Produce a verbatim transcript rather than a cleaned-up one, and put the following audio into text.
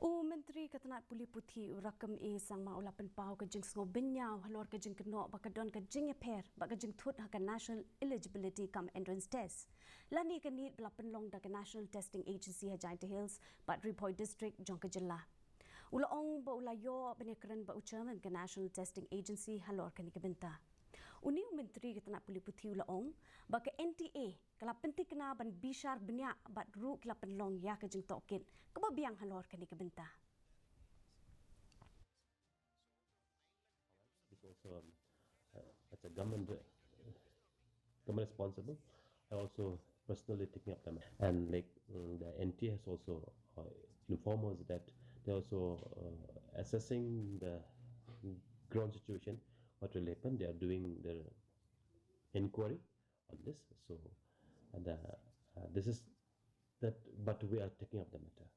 U Myntri ka tnat pule puthi u Rakkam A Sangma u la pynpaw ka jingsngewbynniaw halor ka jingkynnoh ba ka don ka jingïapher bad ka jingthut ha ka National Eligibility cum Entrance Test, lane ka NEET ba la pynlong da ka National Testing Agency ha Jaintia Hills bad Ri Bhoi District jong ka jylla. U la ong ba u la ïoh ban ïakren bad u Chairman ka National Testing Agency halor kane ka bynta. Une u Myntri ka tnat pule puthi u la ong ba ka N T A ka la pynthikna ban bishar bniah bad ruh ki la pynlong ïa ka jingtohkit kaba biang halor kane ka bynta. This also, um, uh, it's a government, uh, government responsible. I also personally taking up them, and, like, mm, the N T A has also, uh, informed us that they're also, uh, assessing the ground situation, what really happened. They are doing the inquiry on this. So, and, uh, uh, this is that, but we are taking up the matter.